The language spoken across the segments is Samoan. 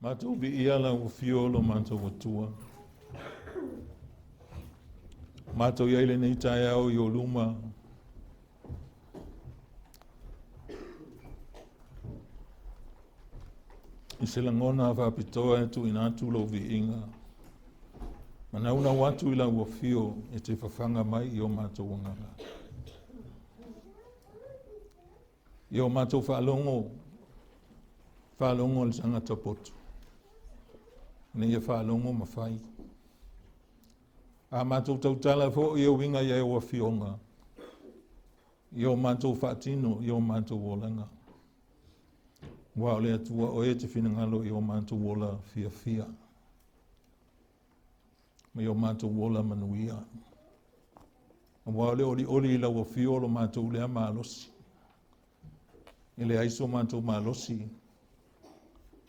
Matou viia lau afio lo matou Atua. Matou i ai lenei taeao i o luma. I se lagona faapitoa e tuuina atu lou viiga. Manaunau atu i lau afio e te fafaga mai i o matou agaga. I o matou faalogo, faalogo le tagata poto, ina ia faalogo ma fai. A matou tautala foi e uiga i au afioga, i o matou faatino i o matou olaga. Aua o le Atua o oe e te finagalo i o matou ola fiafia, ma i o matou ola manuia. Aua o le olioli i lau afio lo matou lea malosi. E leai so matou malosi,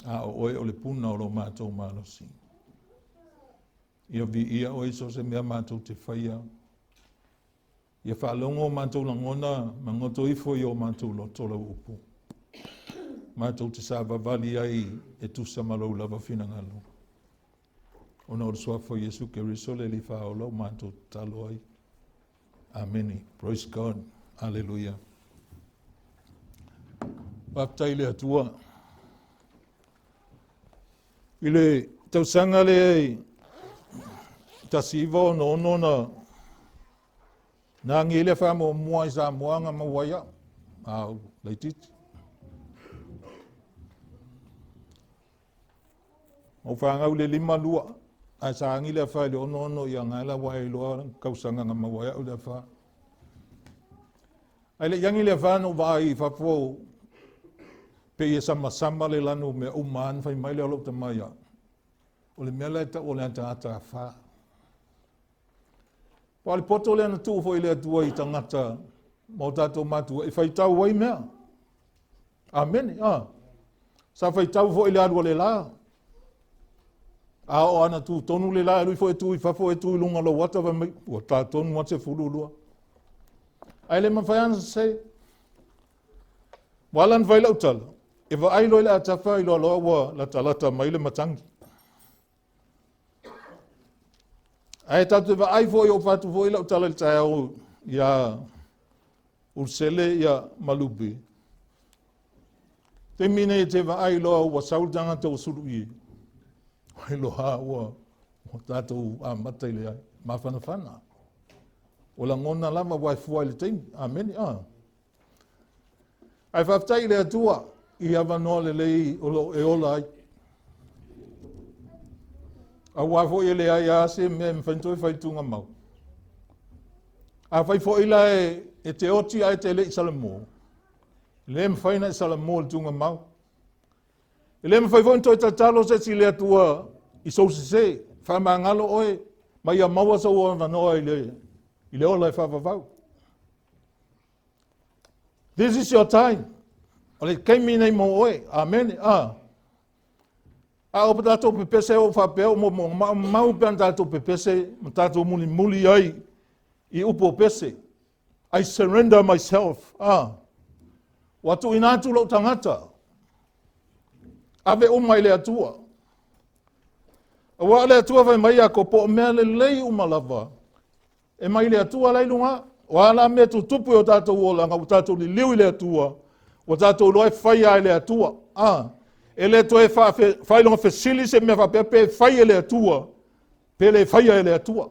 a o oe o le puna o lo matou malosi. Ia viia oe i so o se mea matou te faia. Ia faalogo o matou lagona ma goto ifo i o matou loto lau upu. Matou te savavali ai e tusa ma lou lava finagalo. Ona o le suafa o Iesu Keriso le Alii Faaola ua matou tatalo ai. Amene. Praise God. Aleluia. Faafetai i le Atua. I le tausaga lea 1966 na Na agi ai le afa muamua i Samoa na maua ai au, a o laitiiti. Na ou fanau i le 52, ae sa agi le afa i le 66, ia na la ua e iloa tausaga na maua ai au i le afa. Ae le i agi le afa na ou vaai i fafo pei e samasama le lanu o mea uma lava na fai mai lea o lou tama ia au. O le mea la e tau o le ataata afa. Aua o le poto lea na tuu foi e le Atua i tagata ma o tatou matua e faitau ai mea. Amene. Ah. Sa faitau foi le alu a le la. A oo ana tu tonu le la, alu ifo e tu i fafo e tu i luga o lou ata, fai mai, ua ta tonu lava 12. Ae le mafai lava ona sese. Ua ala ona fai lau tala, e vaai loa i le atafa iloa loa ua latalata mai le matagi. Ae tatou te vaai foi, o fatu foi lau tala i le taeao ia Ulusele ia ma Lupe. Taimi nei e te vaai loa ua sau le tagata ua suluie, ua iloa ua ua tatou amata i le mafanafana. Ua lagona lava ua e fua i le taimi. Amene. Ah. Ae faafetai i le Atua i avanoa lelei o lo o e ola ai. Aua foi e leai lava se mea e mafai ona toe fai tuugamau. Afai foi la e te oti ae te le i salamo, e le mafai ona e salamo i le tuugamau. E le mafai foi ona toe tatalo se isi i le Atua i sou sese, faamagalo oe ma ia maua sou avanoa i le ola e faavavau. This is your time. O le taimi nei mo oe. Amene. Ah. A o tatou pepese o faapea o mo maumau pe ana tatou pepese ma tatou mulimuli ai i upu o pese. I surrender myself. Ah. Ua tuuina atu lou tagata. Ave uma i le Atua. Aua o le Atua fai mai ia Iakopo, o mea lelei uma lava e mai le Atua la i luga. O a la mea tutupu i o tatou olaga, ua tatou liliu i le Atua, ua tatou iloa e faia e le Atua. Ah, e le toe faailoga fesili se mea faapea pe fai e le Atua, pe le faia e le Atua.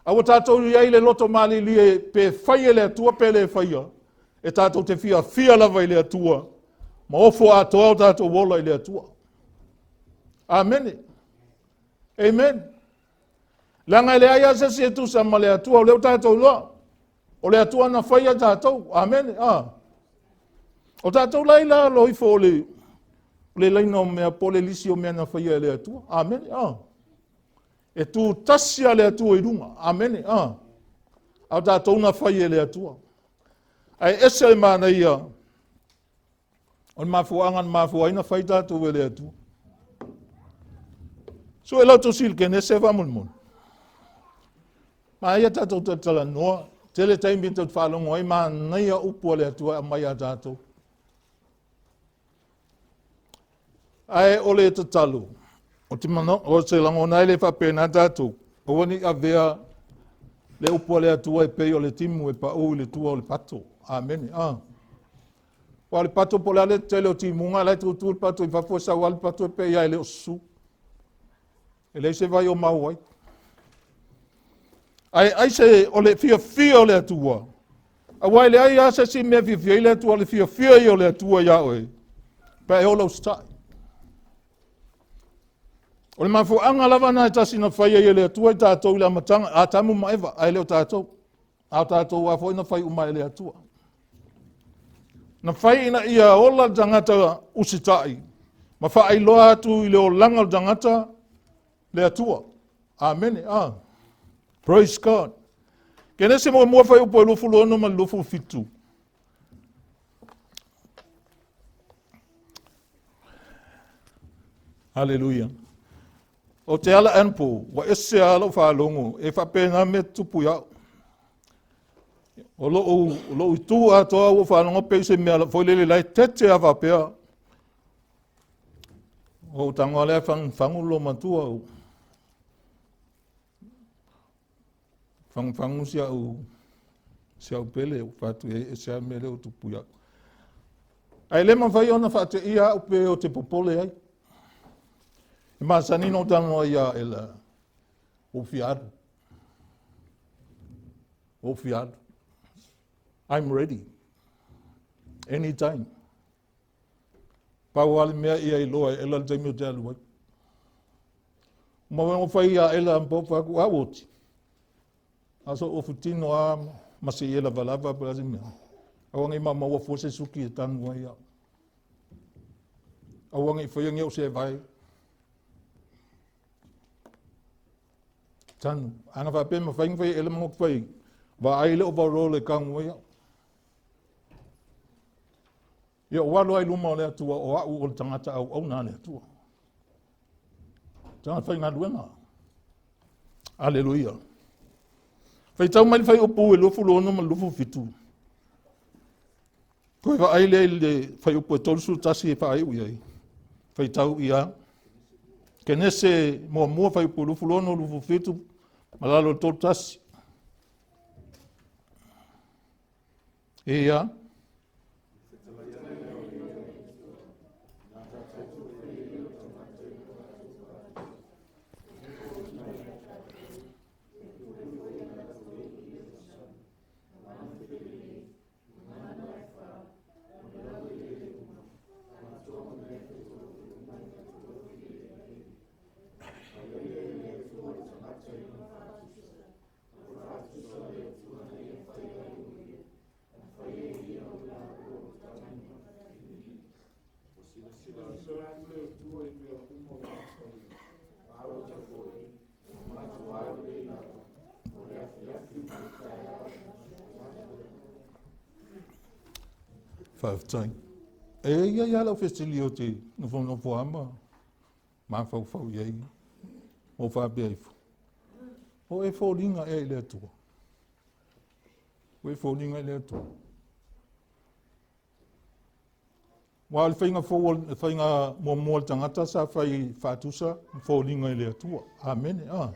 A ua tatou i ai le loto malilie pe fai e le Atua pe le faia, e tatou te fiafia lava i le Atua, ma ofo atoa o tatou ola i le Atua. Amene. Amen. Leaga e leai lava se isi e tusa ma le Atua, o lea ua tatou iloa. O le Atua na faia tatou. Amene. Ah. O tatou la i lalo ifo o le, o le laina o mea, po o le lisi o mea na faia e le Atua. Amene. Ah. E tu tasi a le Atua i luga. Amene. Ah. A o tatou na fai e le Atua. Ae ese le manaia O le mafuaaga na mafua ai na fai tatou e le Atua. Sue lau tusi i le Kenese faamolemole. Manaia tatou talatalanoa. Tele taimi tatou te faalogo ai manaia upu a le Atua e aumai ia tatou. Ae o le tatalo, o te mana, o se lagona e le faapena tatou, aua ne i avea le upu a le Atua e pei o le timu e pau i le tua o le pato. Amene. Ah. Aua o le pato po o le a le tele o timuga, la e tutu le pato i fafo e sau lava le pato e pei lava e le o susu. E leai se vai o mau ai. Ae ai se o le fiafia o le Atua. Aua e leai lava se isi mea fiafia ai le Atua, o le fiafia ia o le Atua iā oe, pe e ola usitai. O le mafuaaga lava na e tasi na fai ai e le Atua i tatou i le amataga, Atamu ma Eva, ae le o tatou. A o tatou lava foi na fai uma e le Atua. Na fai ina ia ola le tagata usitai ma faailoa atu i le olaga o le tagata le Atua. Amene. Ah. Praise God. Kenese muamua fuaiupu e 26 ma le 27. Haleluia. O te ala anapo, ua ese lava lou faalogo, e faapena mea tutupu ia'u. O lou itu atoa ua faalogo pei se mea foi lele la e tete lava faapea. Ua ou tago lava lea fagufagu le loomatua, fagufagu si au pele, ua fai atu i ai, e ese lava le mea lea ua tupu ia'u. Ae le mafai ona faateia au pe ou te popole ai. E masani ona ou talanoa ia Ela, ua ou fia alu. Ua ou fia alu. I'm ready. Anytime. Pau lava le mea ia iloa e ela le taimi ou te alu ai. Ma ua fai ia ela po fa ku a oti. A so ofu tino a ma se ia lava lava pa se mea. Aua ngai ma maua fua se suki e tanu ai au. Aua ngai fai ngai o se vai. Tanu. Ana faapea e mafai ona fai e ela ma fai. Vaai le overall e kanu ai au. Ia ou alu ai i luma o le Atua, o au o le tagata auauna a le Atua. Tagata faigaluega. Aleluia. Faitau mai le fuaiupu e 26 ma le 27. Toe vaai lea i le fuaiupu e 31 e faaiu i ai. Faitau ia. Kenese muamua fuaiupu 26, 27 ma lalo o le 31. Ia. Faafetai. E i ai lava lau fesili ou te nofonofo lava ma mafaufau i ai, ma ou faapea ifo, o e foliga ea i le Atua? Ua e foliga i le Atua? Aua o le faiga fou, le faiga muamua o le tagata sa fai faatusa ma foliga i le Atua. Amene. Ah.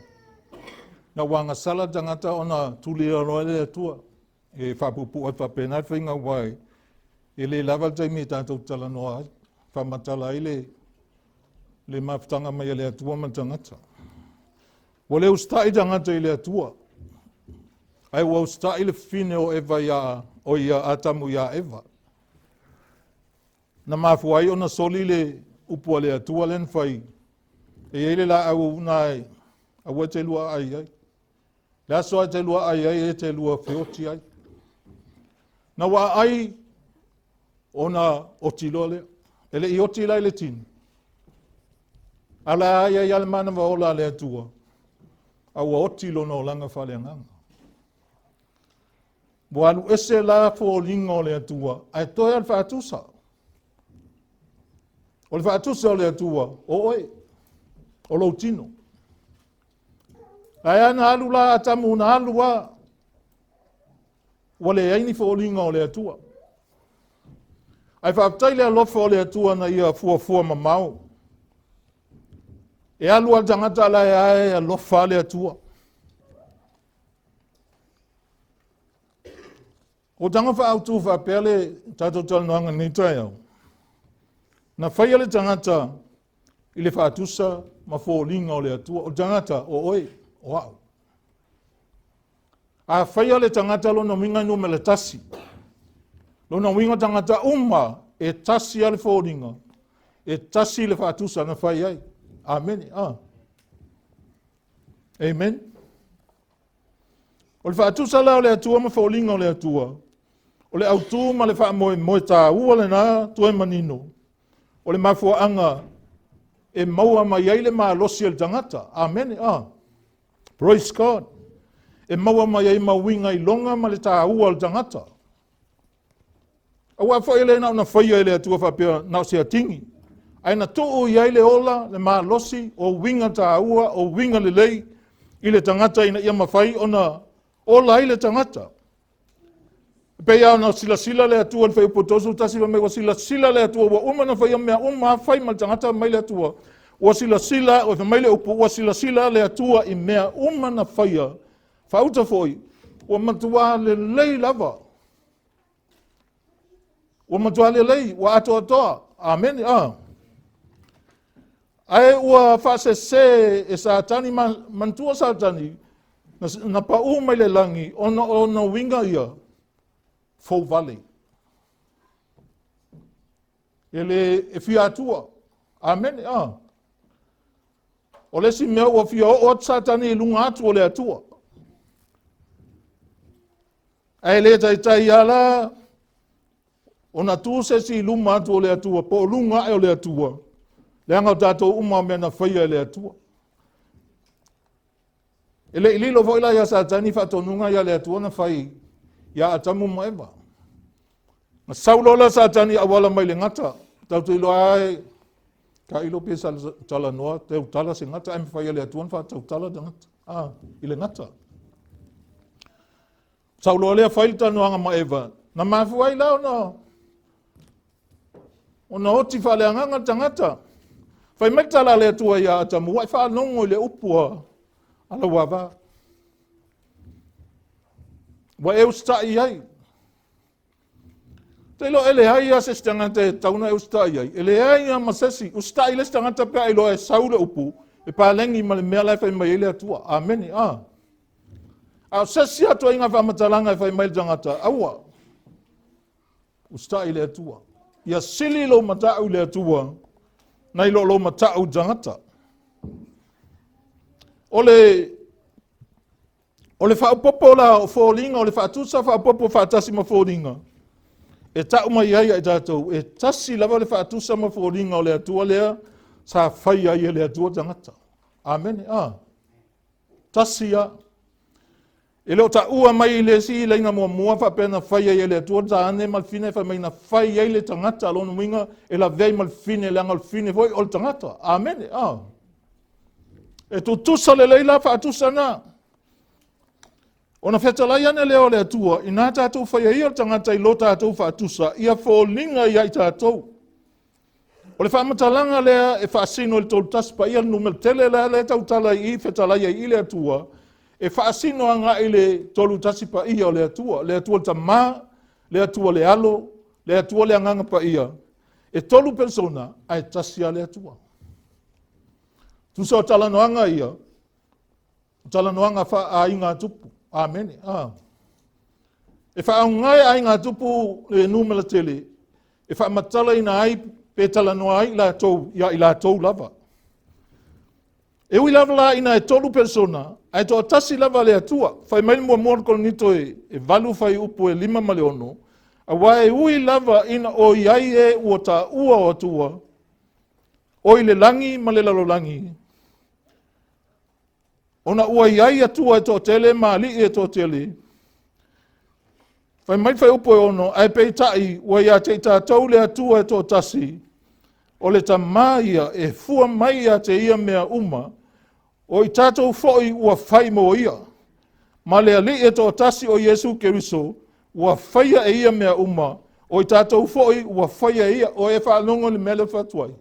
Na ua agasala le tagata ona tulia loa le Atua. E faapuupuu ai faapena le faiga aua e le lava le taimi e tatou talanoa ai, faamatala ai le mafutaga mai a le Atua ma le tagata. Ua le usitai tagata i le Atua, ae ua usitai le fafine o Eva ia, o ia Atamu ia Eva. Na mafua ai ona soli le upu a le Atua lea na fai, e i ai le laau na e aua e te lua ai ai. Le aso e te lua ai ai e te lua feoti ai. Na ua ai ona oti loa lea. E le i oti la i le tino. A la ai ai le manava ola a le Atua, a ua oti lona olaga faaleagaga. Ua alu ese la foliga o le Atua, ae toe a le faatusa. O le faatusa o le Atua, o oe, o lou tino. Ae ana alu la Atamu na alu a, ua leai ni foliga o le Atua. Ae faafetai le alofa o le Atua na ia fuafua mamao. E alu a le tagata la e ae alofa le Atua. O taga faautu faapea le tatou talanoaga nei taeao. Na faia le tagata i le faatusa ma foliga o le Atua. O le tagata o oe, o au. A faia le tagata lona uiga e numera tasi. Lona uiga tagata uma e tasi a le foliga, e tasi le faatusa na fai ai. Amene. Ah. Amen. O le faatusa la o le Atua ma foliga o le Atua, o le autū ma le faamoemoe tāua lena toe manino, o le mafuaaga e maua mai ai le malosi o le tagata. Amene. Ah. Praise God. E maua mai ai mauiga iloga ma le tāua o le tagata. Aua foi le na ona faia e le Atua faapea na o se atigi. Ae na tuu i ai le ola, le malosi, o uiga tāua, o uiga lelei i le tagata ina ia mafai ona ola ai le tagata. E pei lava ona silasila le Atua i le fuaiupu 31 fai mai ua silasila le Atua ua uma ona faia mea uma fai ma le tagata mai le Atua. Ua silasila, ua fai mai le upu, ua silasila le Atua i mea uma na faia. Faauta foi, ua matua lelei lava. Ua matua lelei, ua atoatoa. Amene. Ah. Ae ua faasese e Satani, manatua Satani, Na paʻū mai le lagi ona o ona uiga ia fou vale. E le e fia atua. Amene. Ah. O le isi mea ua fia oo atu Satani i luga atu o le Atua. Ae le taitai ala ona tu se isi i luma atu o le Atua, po o luga ae o le Atua, leaga o tatou uma o mea na faia e le Atua. E le i lilo foi la ia Satani faatonuga ia le Atua na fai ia Atamu ma Eva. Na sau loa la Satani auala mai le gata. Tatou te iloa ai tailo pe talanoa tautala se gata ae mafai e le Atua na faatautala tagata i le gata. Sau loa lea fai le talanoaga ma Eva, na mafua ai la ona oti faaleagaga le tagata. Fai mai le tala a le Atua ia Atamu, ua e faalogo i le upu a lau ava. Ua e usitai ai. Te iloa e leai lava se isi tagata e tatau ona e usitai ai. E leai lava ma se isi. Usitai le isi tagata pe a iloa e sau le upu, e paleni ma le mea la e fai mai ai le Atua. Amene. Ah. A o se isi atuaiga faamatalaga e fai mai le tagata, aua, usitai i le Atua. Ia sili lou matau i le Atua nai lo lou matau i tagata. O le faaopoopo la o foliga, o le faatusa faaopoopo faatasi ma foliga, e tau mai ai ia i tatou, e tasi lava le faatusa ma foliga o le Atua lea sa faia ai e le Atua tagata. Amene. Ah. Tasi a. E le o taua mai i le isi laina muamua faapea na fai ai e le Atua le tāne ma le fine, fai mai na fai ai le tagata, lona uiga e lavea ai ma le fine, leaga o le fine foi o le tagata. Amene. Ah. E tutusa lelei la faatusa na. Ona fetalai ane lea o le Atua, ina tatou faia ia le tagata i lo tatou faatusa, ia foliga ia i tatou. O le faamatalaga lea e faasino i le 31 paia le numera tele lea lea tautala i i, fetalai ai i le Atua, e faasino agai i le 31 paia o le Atua, le Atua le Tama, le Atua le Alo, le Atua le Agaga Paia. E tolu persona, ae tasi lava le Atua. Tusa o talanoaga ia, o talanoaga faa-aiga tupu. Amene. Ah. E faaaoga e aiga tupu le numera tele e faamatalaina ai pe talanoa ai latou ia i latou lava. E ui lava la ina e tolu persona, ae toatasi lava le Atua. Fai mai le muamua o le Korinito e 8 fuaiupu e 5 ma le 6, aua e ui lava ina o i ai e ua taua o Atua, o i le lagi ma le lalolagi, ona ua i ai Atua e toatele ma alii e toatele. Fai mai le fuaiupu e 6, ae peitai ua ia te i tatou le Atua e toatasi, o le Tama ia e fua mai ia te ia mea uma, o i tatou foi ua fai mo ia. Ma le Alii e toatasi o Iesu Keriso, ua faia e ia mea uma, o i tatou foi ua faia e ia. O e faalogo i le mea lea fai atu ai.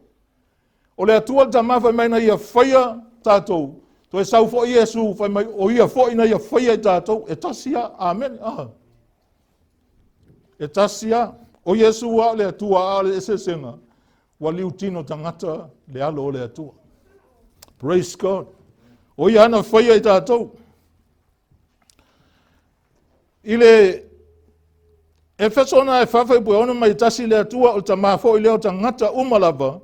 O le Atua le Tama fai mai na ia faia tatou, toe sau foi Iesu fai mai o ia foi na ia faia i tatou, e tasi lava. Amene. Ah. E tasi lava. O Iesu lava o le Atua, a o le eseesega, ua liutino tagata le alo o le Atua. Praise God. O ia na faia i tatou. I le Efeso na e 4 fuaiupu e 6 mai tasi le Atua o le Tama foi lea o tagata uma lava,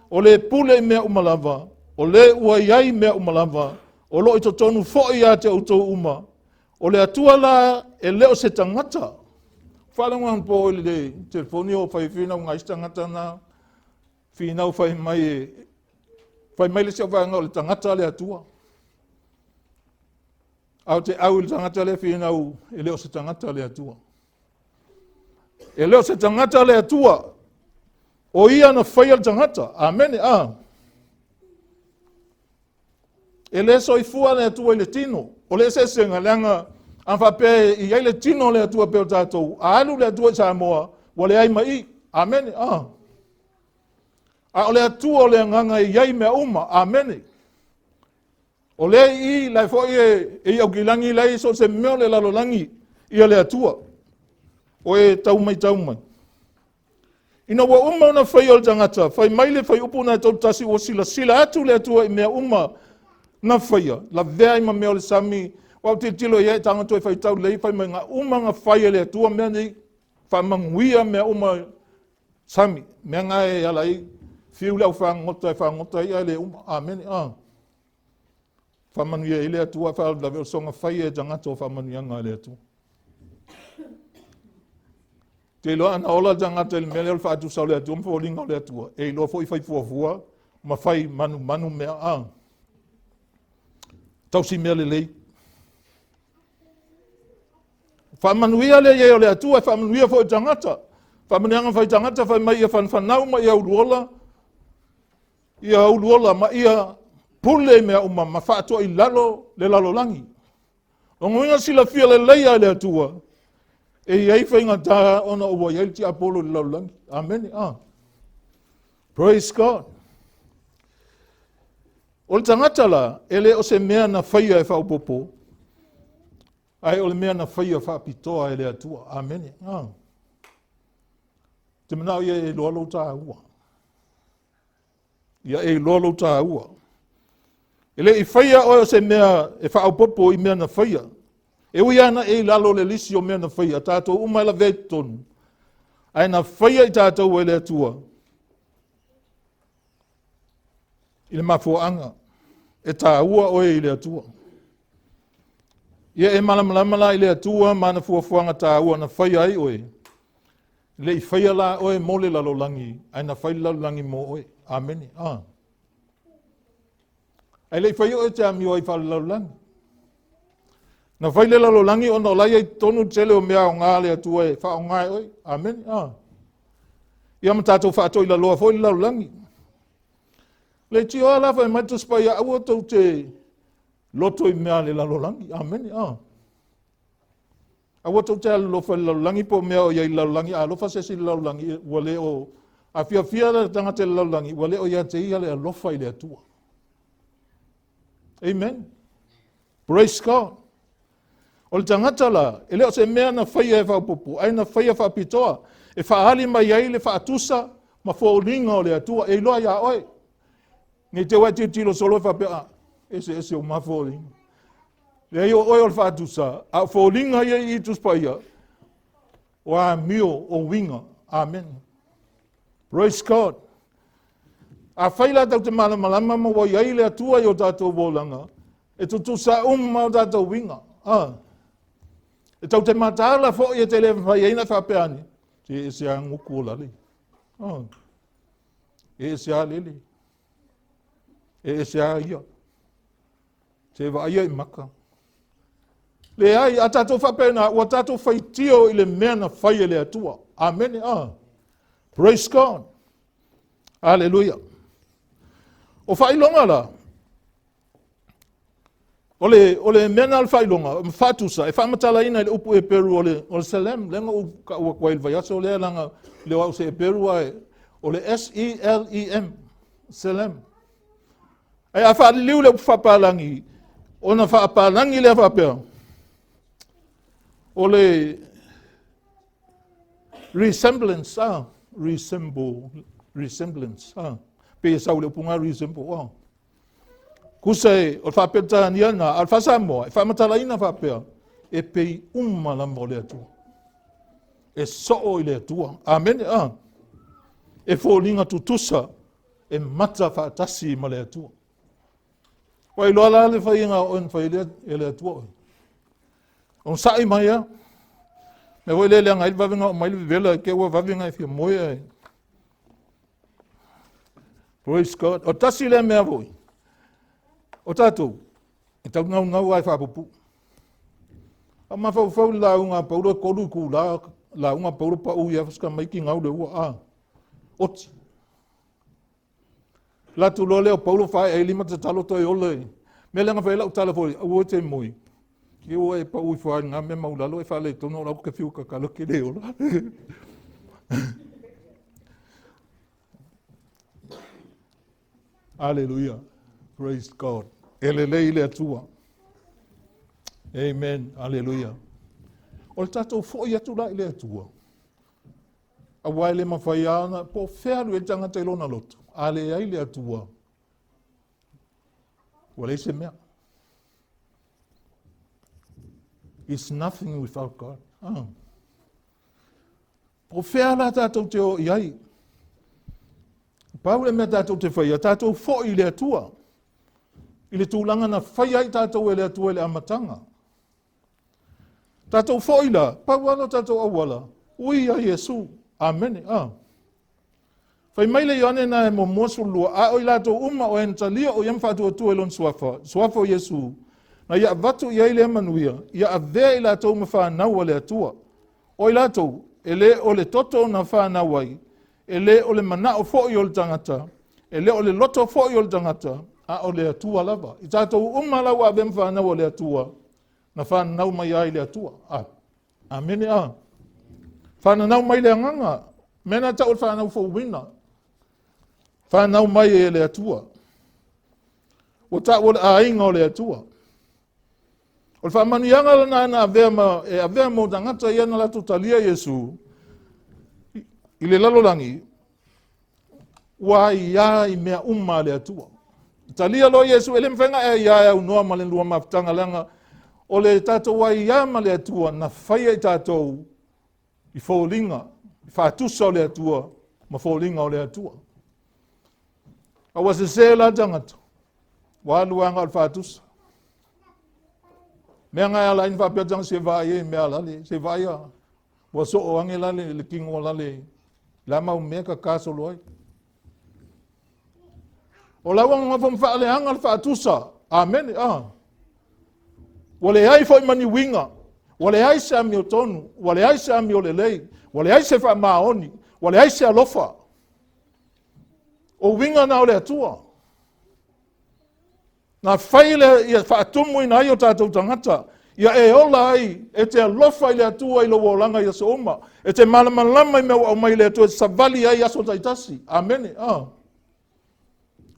o le pule i mea uma lava, o le ua i ai mea uma lava, o lo o i totonu foi ia te outou uma. O le Atua la e le o se tagata. Faalogo po i le telefoni o fai finau ngai se tagata na finau fai mai le isi au vaega o le tagata le Atua. A o te au i le tagata le finau e le o se tagata le Atua. E le o se tagata le Atua. O ia na faia le tagata. Amene. Ah. E le soifua le Atua i le tino. O le eseesega leaga a faapea e i ai le tino o le Atua pe o tatou, a alu le Atua i Samoa, ua leai mai i. Amene. Ah. A o le Atua o le agaga e i ai mea uma. Amene. O lea i lai foi e i aukilangi lai so se mea o le lalolagi ia le Atua. O e tau mai tau mai. Ina ua uma ona faia o le tagata, fai mai le fuaiupu na e 31 ua silasila atu le Atua i mea uma na faia, lavea ai ma mea o le sami, Ua ou tilotilo i ai taga toe faitau lelei fai mai ga uma na fai e le Atua mea nei, faamanuia mea uma sami, mea na e ala ai fiu le aufagota e fagota ai ae le uma. Amene. Ah. Faamanuia ai le Atua faalavelave o le soona faia e tagata o faamanuiaga a le Atua. Te iloa ana ola le tagata i le mea lea o le faatusa o le Atua ma foliga o le Atua, e iloa foi fai fuafua ma fai manumanu mea a. Tausi mea lelei. Faamanuia le i ai o le Atua, e faamanuia foi i tagata. Faamanuiaga fai tagata fai mai ia fanafanau ma ia uluola, ia uluola ma ia pule i mea uma ma faatoa i lalo le lalolagi. O uiga silafia lelei a le Atua, e i ai faigata ona ua i ai le tiapolo i le lalolagi. Amene. Ah. Praise God. O le tagata la, e le o se mea na faia e faaopoopo, ae o le mea na faia faapitoa e le Atua. Amene. Ah. Te manao ia e iloa lou taua. Ia e iloa lou taua. E le i faia oe o se mea e faaopoopo i mea na faia. E ui ana e i lalo o le lisi o mea na faia, tatou uma e lavea i totonu. Ae na faia i tatou e le Atua i le mafuaaga e taua oe i le Atua. Ia e malamalama la i le Atua ma ana fuafuaga taua na faia ai oe. Le i faia la oe mo le lalolagi, ae na fai le lalolagi mo oe. Amene. Ah. Ae le i faia oe e te amio ai faalelalolagi. Na fai le lalolagi ona o la e i ai totonu le tele o mea aoga a le Atua e faaaoga e oe. Amene. Ah. Ia ma tatou faatoilaloa foi le lalolagi. Le tioa la fai mai Tusi Paia, aua tou te loto i mea a le lalolagi. Amene. Ah. Aua tou te alolofa i le lalolagi po o mea o i ai i le lalolagi, a alofa se isi i le lalolagi, ua le o, a fiafia le tagata i le lalolagi, ua le o ia te ia le alofa i le Atua. Amen. Praise God. O le tagata la, e le o se mea na faia e faaopoopo, ae na faia faapitoa, e faaali mai ai le faatusa ma foliga o le Atua, e iloa iā oe. Nei te ua e tilotilo solo e faapea, ah, ese ese o ma foliga. Leai o oe o le faatusa, a o foliga ia i Tusi Paia, o amio o uiga. Amen. Praise God. A fai la tatou te malamalama ma ua i ai le Atua i o tatou olaga, e tutusa uma o tatou uiga. Ah. E tau te mataala foi e te le mafai ai na faapea ane, se ese a guku o lale. Ah. E ese a lele. E ese a ia. Se vaaia i maka. Leai, a tatou faapena, ua tatou faitio i le mea na fai e le Atua. Amene. Ah. Praise God. Aleluia. O faailoga la, o le mea na o le faailoga, faatusa, e faamatalaina i le upu Eperu o le Selem, lea na ou taua atu ai i le vaiaso lea, leaga le o au se Eperu, ae o le S-E-L-E-M, Selem. Ae a faaliliu le upu faapalagi, ona faapalagi lea faapea, o le resemblance, ah, resemble, resemblance, ah, pei e sau le upu ngā resemble, ah. Kusa e, o le faaperetania na, a o le faasamoa, e faamatalaina faapea, e pei uma lava o le Atua. E soo i le Atua. Amene, ah. E foliga tutusa e mata faatasi ma le Atua. Ua iloa la le faiga o oe na fai e le Atua oe. Onosai mai a. Mea foi lea leaga ai le vave na oo mai le vevela i te ua vave na e fia moe ae. Praise God. O tasi lea mea foi. O tatou, e tau naunau lava e faapuupuu. A mafaufau i le lauga a Paulo e 3 itula lauga a Paulo pau ia tamaiti gau le ua a. Oti. Latu loa lea o Paulo fae ai lima tatalo toe ola i. Mea lea na fai ai lau tala foi, aua e te moe. Ki ua e pau ifo ai ngā mea maulalo e faaletonu o lau te fiu tatalo ke le ola. Aleluia. Praise God. E lelei le Atua. Amen. Aleluia. O le tatou foi atu la i le Atua. Aua e le mafai lava ona, po o fea alu i ai le tagata i lona loto, a leai le Atua, ua leai se mea. Is nothing without God. Oh. Po fea la tātou te o i ai? Pau le mea tātou te whaia, tātou foi i le Atua. I le tūlanga na whai ai tātou e le Atua i le amatanga. Tātou foi la, pau ala tātou auala, ui a Iesu. Amene. Ah. Fai mai le Ioane na e muamua 12, a o i latou uma o e na talia o ia ma faatuatua i lona suafa, suafa o Iesu, na ia avatu i ai lea manuia, ia avea i latou ma fanau a le Atua. O i latou, e le o le toto na fanau ai, e le o le manao foi o le tagata, e le o le loto foi o le tagata, a o le Atua lava. I tatou uma la ua avea ma fanau a le Atua, na fanau mai ai le Atua. A. Amene a. Fananau mai le agaga. Mea na tau o le fanau fouina. Fanau mai e le Atua. Ua tau o le aiga o le Atua. O le faamanuiaga lena na avea ma, e avea mo tagata ia na latou talia Iesu i le lalolagi, ua aiā i mea uma a le Atua. Talia loa Iesu, e le mafai ona e aiā e aunoa ma le lua mafutaga, leaga o le tatou aiā ma le Atua na faia i tatou i foliga, i faatusa o le Atua ma foliga o le Atua. A ua sese la tagata, ua alu aga o le faatusa. Mea nga e ala ai na faapea tagata se vaai e mea lale, se vaai a Ua soo ange la le tino la le la mau mea ka ka solo ai. O lau anga nofo ma faaleaga le faatusa. Amene. Ah. Ua leai foi ma ni uiga. Ua leai se amiotonu. Ua leai se amiolelei. Ua leai se faamaoni. Ua leai se alofa. O uiga na o le Atua. Na fai le ia faatumuina ai o tatou tagata, ia e ola ai, e te alofa i le Atua i lou olaga i aso uma, e te malamalama i mea ua aumai le Atua e savali ai aso taitasi. Amene. Ah.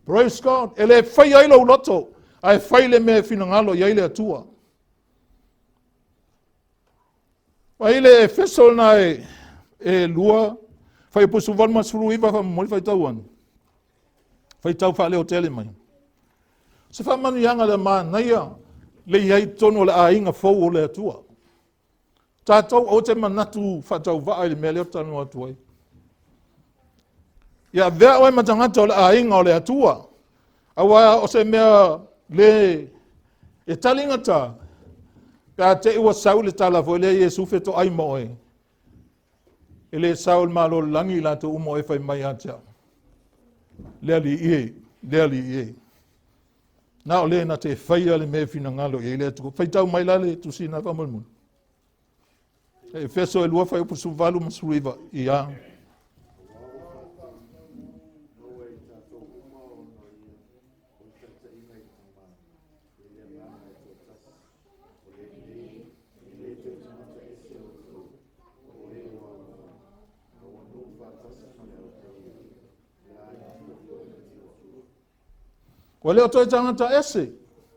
Praise God. E le fai ai lou loto, ae fai le mea e finagalo i ai le Atua. Mai le Efeso na e, e lua, fai pusu valu ma 19 whamomoli whai tau anu. Faitau faaleotele mai. Se faamanuiaga le manaia le i ai tonu o le aiga fou o le Atua. Tatou o te manatu faatauvaa i le mea lea ou te talanoa atu ai. Ia avea oe ma tagata o le aiga o le Atua. Aua o se mea le e taligata pe a te i ua sau le tala foi lea Iesu fetoai ma oe. E le sao le Malo o le lagi i latou uma o e fai mai ia te au. Le Alii e, le Alii e. Na o le na te faia le mea e finagalo i ai le Atua. Faitau mai la le tusina faamolemole. E Efeso e 2 fuaiupu 18 ma 19. Ia. Ua le o toe tagata ese.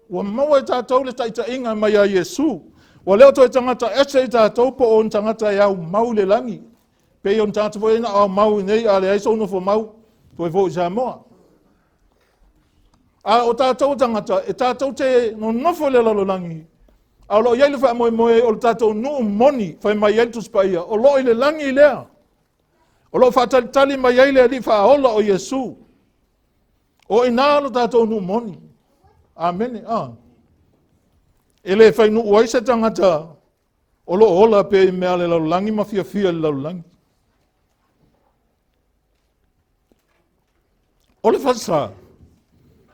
Ua maua e tatou le taitaiga mai a Iesu. Ua le o toe tagata ese i tatou po o ni tagata e au mau i le lagi. Pei o ni tagata foi na au mau i nei a leai sou nofo mau, toe foi i Samoa. A o tatou tagata, e tatou te nonofo i le lalolagi, a o lo o i ai le faamoemoe o le tatou nuu moni, fai mai ai le Tusi Paia, o lo o i le lagi lea. O lo o faatalitali mai ai le Alii Faaola o Iesu. O i ina lo tatou nuu moni. Amene. Ah. E le fai nuu ai se tagata o lo o ola pea i mea le lalolagi ma fiafia i le lalolagi. O le falesa,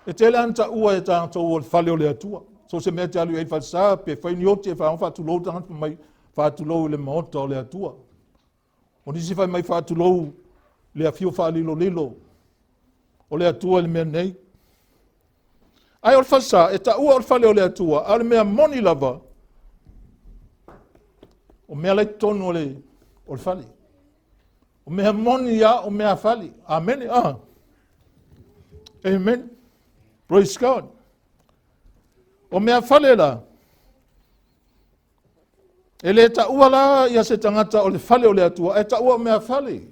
e tele ana taua e tatou o le fale o le Atua. So se mea te alu i ai falesa, pe fai ni oti e whaonga whaatulou tagata mai whaatulou i le maota o le Atua. O nisi fai mai faatulou le afio faalilolilo o le Atua i le mea nei. Ae o le falesa, e taua o le fale o le Atua, a o le mea moni lava, o mea la i totonu o le, o le fale. O mea moni ia o mea fale. Amene. Ah. Amen. Praise God. O mea fale la, E le taua la ia se tagata o le fale o le Atua, ae taua o mea fale.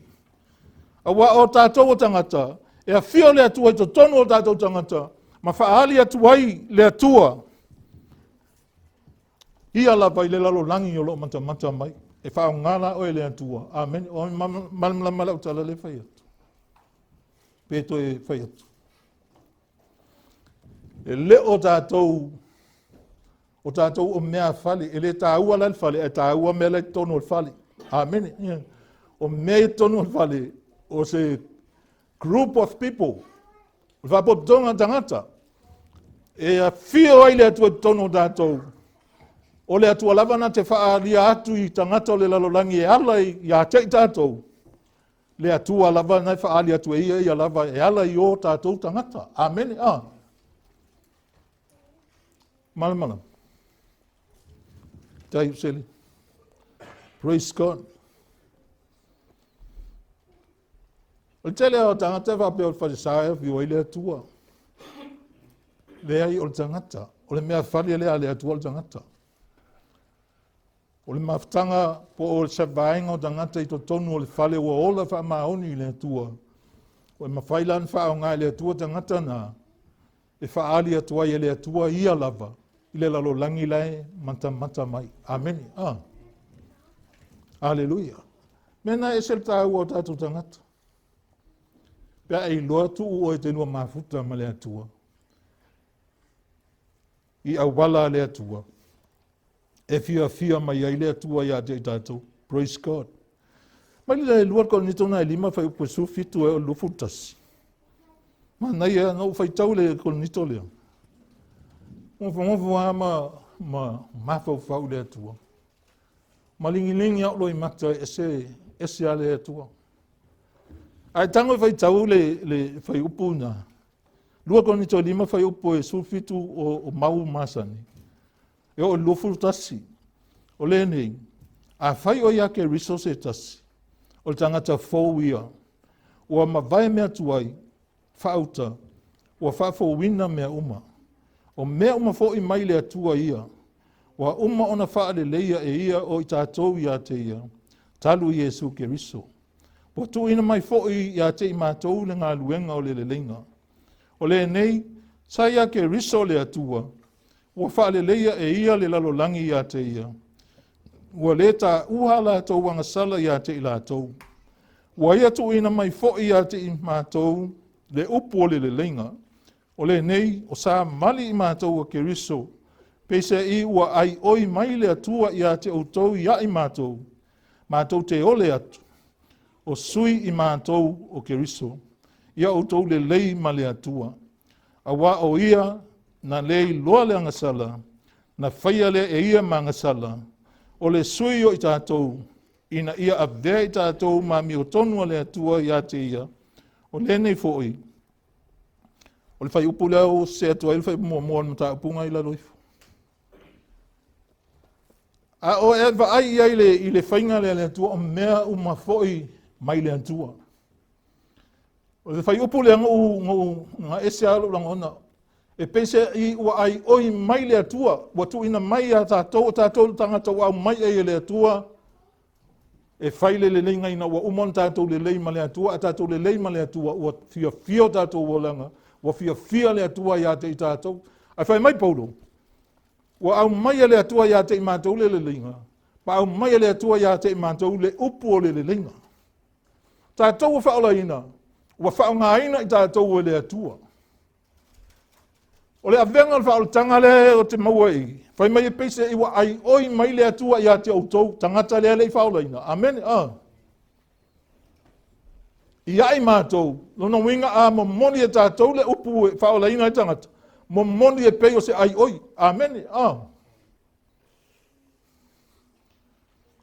Aua o tatou o tagata, e afio le Atua i totonu o tatou tagata, ma faaali atu ai le Atua. Ia lava i le lalolagi o lo o matamata mai. E faaaoga la oe e le Atua. Amene. O malamalama lau tala le fai atu. Pe toe fai atu. E le o tatou o tatou o mea fale, e le taua la le fale, ae taua mea la i totonu o le fale. Amene. O mea i totonu o le fale, o se group of people, o le faapotopotoga tagata, e afio ai le Atua i totonu o tatou. O le Atua lava na te faaalia atu i tagata o le lalolagi e ala ia te i tatou, le Atua lava na e faaali atu e ia ia lava e ala i o tatou tagata. Amene. Ah. Malamalama. Tai usele. Praise God. O le tele o tagata e faapea o le falesa e afio ai le Atua. Leai, o le tagata. O le mea fale lea a le Atua o le tagata. O le mafutaga po o se vaega o tagata i totonu o le fale ua ola faamaoni i le Atua. Ua mafai la ona faaaoga e le Atua tagata na e faaali atu ai e le Atua ia lava i le lalolagi la e matamata mai. Amene. Ah. Aleluia. Mea na ese le taua o tatou tagata. Pe a e iloa tuu oe te lua mafuta ma le Atua. I auala a le Atua. E fiafia mai ai le Atua ia te i tatou. Praise God. Mai le 2 Korinito na e 5 fuaiupu e 17 e o le 21. Manaia, na ou faitau le Korinito lea. Nofonofo lava ma, ma mafaufau i le Atua. Ma ligilingi au loimata e ese, ese a le Atua. Ae tago e faitau le, le fuaiupu na. 2 Korinito 5 fuaiupu e 17 o, o mau masani. E oo i le 21. O lenei, afai o ia Keriso se tasi, o le tagata fou ia, ua mavae mea tuai, faauta, ua faafouina mea uma. O mea uma foi mai le Atua ia, ua uma ona faaleleia e ia o i tatou ia te ia, talu Iesu Keriso. Ua tuuina mai foi ia te i matou le galuega o le leleiga. O lenei, sa ia Keriso le Atua, ua faaleleia e ia le lalolagi ia te ia. Ua lē taua a latou agasala ia te i latou. Ua ia tuuina mai foi ia te i matou le upu o le leleiga. O lenei, o sa mali i matou a Keriso, peiseai ua aioi mai le Atua ia te outou ia i matou, matou te ole atu, o sui i matou o Keriso, ia outou lelei ma le Atua. Auā o ia na le iloa le agasala, na faia lea e ia ma agasala, o le sui o i tatou, ina ia avea i tatou ma amiotonu a le Atua ia te ia, o lenei foi, o le fuaiupu lea ua sese atu ai le fuaiupu muamua o le mataupuga i lalo ifo. A o e vaai i ai i le faiga lea a le Atua, o mea uma foi mai le Atua. O le fuaiupu lea na ou, na ou na ese lava lou lagona, e peiseai ua aioi mai le Atua, ua tuuina mai ia tatou, o tatou tagata ua aumai ai e le Atua, e fai le leleiga ina ua uma ona tatou lelei ma le Atua, a tatou lelei ma le Atua, ua fiafia o tatou olaga, ua fiafia le Atua ia te i tatou. Ae fai mai Paulo, ua aumai e le Atua ia te i matou le leleiga, ma aumai e le Atua ia te i matou le upu o le leleiga. Tatou ua faaolaina, ua faaaogaina i tatou e le Atua. O le avega o le faaolataga lea o te maua i, fai mai e peiseai ua aioi mai le Atua ia te outou, tagata lea le i faaolaina. Amene. Ah. Ia i matou, lona uiga a momoli e tatou le upu e faaolaina ai tagata, momoli e pei o se aioi. Amene. Ah.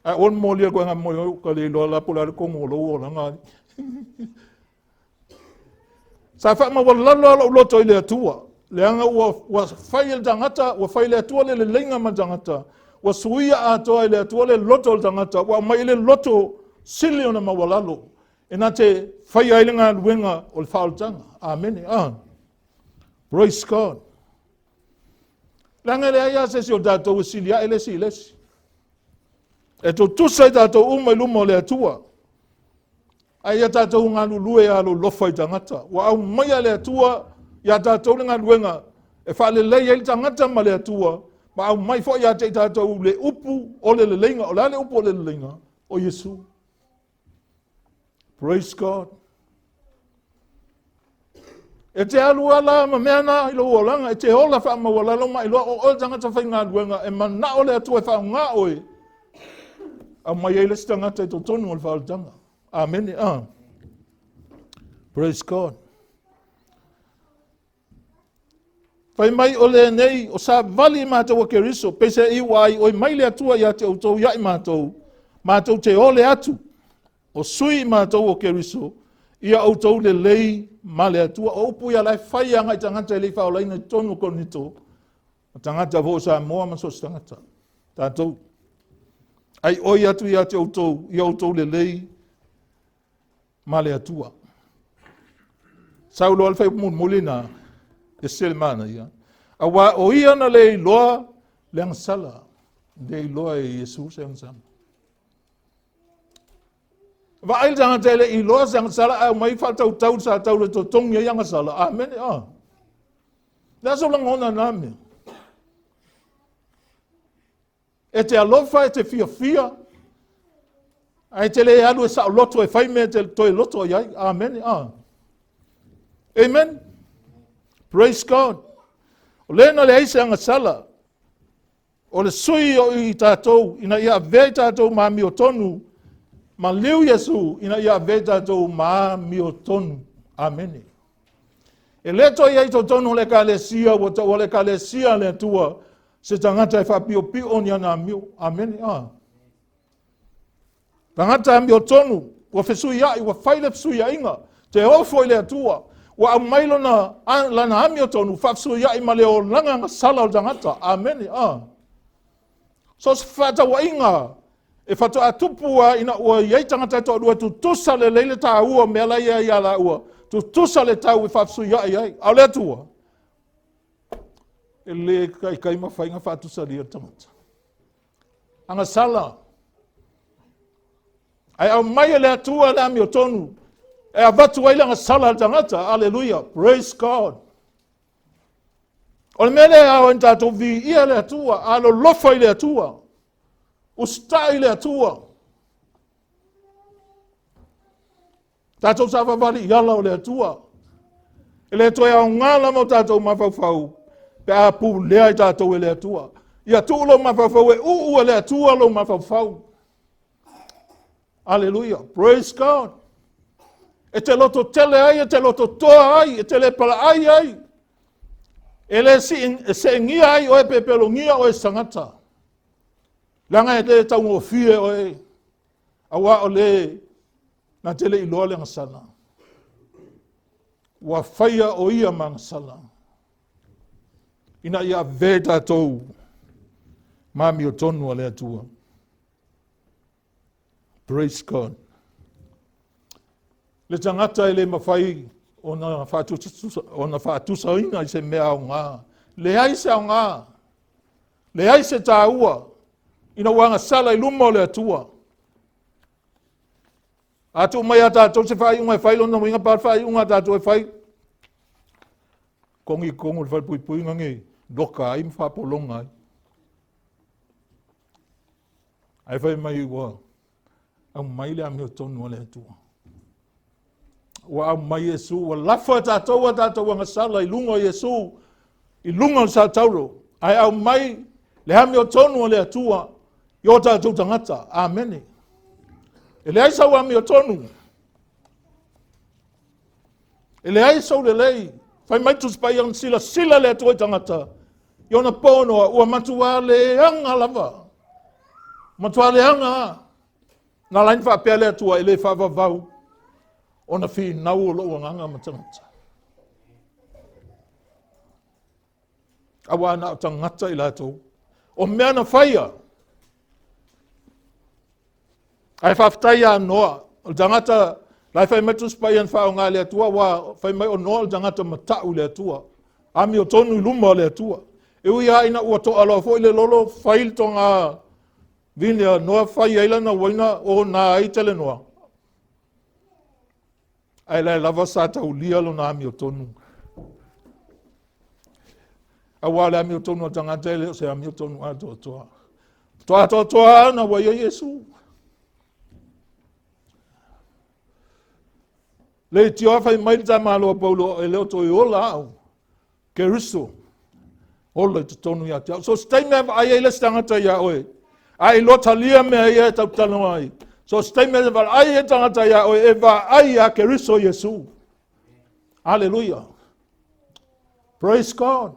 Ae aua le momoli atu ai momoli atu ka le iloa la po o le a le tonu o lou olaga. Sa faamaualalo lava lou loto i le Atua, leaga ua, ua fai e le tagata, ua fai e le Atua le leleiga ma le tagata, ua suia atoa e le Atua le loto o le tagata, ua aumai le loto sili ona maualalo, e na te faia ai le galuega o le faaolataga. Amene. Ah. Praise God. Leaga e leai lava se isi o tatou e sili ae le isi i le isi. E tutusa i tatou uma i luma o le Atua. Ae ia tatou galulue alolofa i tagata. Ua aumaia le Atua ia tatou le galuega e faalelei ai le tagata ma le Atua, Ma aumai foi ia te i tatou le upu o le leleiga. O le a le upu o le leleiga? O Iesu. Praise God. E te alu ala ma mea na i lou olaga, e te ola faamaualalo ma iloa o oe le tagata faigaluega e manao le Atua e faaaoga oe, aumai ai le isi tagata i totonu o le faaolataga. Amene. Ah. Praise God. Fai mai o lenei o savali i matou a Keriso, peiseai ua aioi mai le Atua ia te outou ia i matou, matou te ole atu, o sui i matou o Keriso, ia outou lelei ma le Atua. O upu ia la e fai agai tagata e le i faaolaina i totonu o Korinito, o tagata foi o Samoa ma so o se tagata. Tatou. Aioi atu ia te outou, ia outou lelei ma le Atua. Sau loa le fuaiupu mulimuli na, ese le manaia. Auā o ia na le iloa le agasala, le iloa e Iesu se agasala. Vaai le tagata e le iloa se agasala ae aumai faatautau sa tau le totogi ai agasala. Amene. Ah. Le aso lagona na mea. E te alofa, e te fiafia, ae te le alu e saoloto e fai mea e te toe loto i ai. Amene. Ah. Amen. Praise God. O le na leai se agasala, o le sui o i tatou, ina ia avea i tatou ma amiotonu, ma liu Iesu, ina ia avea i tatou ma amiotonu. Amene. E le toe i ai totonu o le ekalesia, ua taua le ekalesia a le Atua, se tagata e faapiopio ni ana amio. Amene. Ah. Tagata amiotonu, ua fesuiai, ua fai le fesuiaiga, te ofo i le Atua, ua aumai lona, lana amiotonu, faafesuiai ma le olaga agasala o le tagata. Amene. Ah. So se fefaatauaiga e faatoa tupu a ina ua i ai tagata e toalua e tutusa lelei le taua o mea la ia ia laua, tutusa le tau e faafesuiai ai. A o le Atua, e le kaikai ma faiga faatusalia le tagata. Agasala. Ae aumai e le Atua le amiotonu e avatu ai le agasala a le tagata. Aleluia. Praise God. O le mea lea e ao ai na tatou viia le Atua, alolofa i le Atua, usitai i le Atua. Tatou savavali i ala o le Atua. E le toe aoga lava o tatou mafaufau pe a pulea i tatou e le Atua. Ia tuu lou mafaufau e uu e le Atua lou mafaufau. Aleluia. Praise God. E te loto tele ai, e te loto toa ai, e te le palaai ai. E le seengia ai oe pe pelogia oe se tagata. Leaga e le taugofie oe, auā o le na te le iloa le agasala. Ua faia o ia ma agasala. Ina ia avea i tatou ma amiotonu a le Atua. Praise God. Le tagata e le mafai ona faatusaina i se mea aoga. Leai se aoga. Leai se taua ina ua agasala i luma o le Atua. A tuu mai a tatou se faaiuga e fai lona uiga pa le faaiuga a tatou e fai. Kogi totonu o le falepuipuiga nei, loka ai ma faapologa ai. Ae fai mai ua aumai le amiotonu a le Atua. Ua aumai Iesu, ua lafo e tatou a tatou agasala i luga o Iesu, i luga o le satauro, ae aumai le amiotonu a le Atua i o tatou tagata. Amene. E leai sau amiotonu. E leai sou lelei. Fai mai Tusi Paia na silasila le Atua i tagata i ona pono ua matua leaga lava. Matua leaga. Na ala ai ona faapea le Atua e le faavavau ona finau o lou agaga ma tagata. Auā na o tagata i latou. O mea na faia. Ae faafetai ia Noa, o le tagata la e fai mai Tusi Paia na faaaoga e le Atua, ua fai mai o Noa o le tagata matau i le Atua, amiotonu i luma o le Atua. E ui lava ina ua toaloa foi le lolo, fai le toga vine a Noa, fai ai lana uaina, o na ai telenoa. Ae la e lava sa taulia lona amiotonu. Aua o le amiotonu a tagata e le o se amiotonu atoatoa. Faatoa atoatoa ana ua i ai Iesu. Leitioa fai mai le tamaloa Paulo, e le o toe ola au, Keriso, ola i totonu ia te au. So se taimi e vaai ai le isi tagata ia oe, a e iloa talia mea ia e tau ai. So se taimi e vaai ai tagata ia oe, e vaai ia Keriso Iesu. Aleluia. Praise God.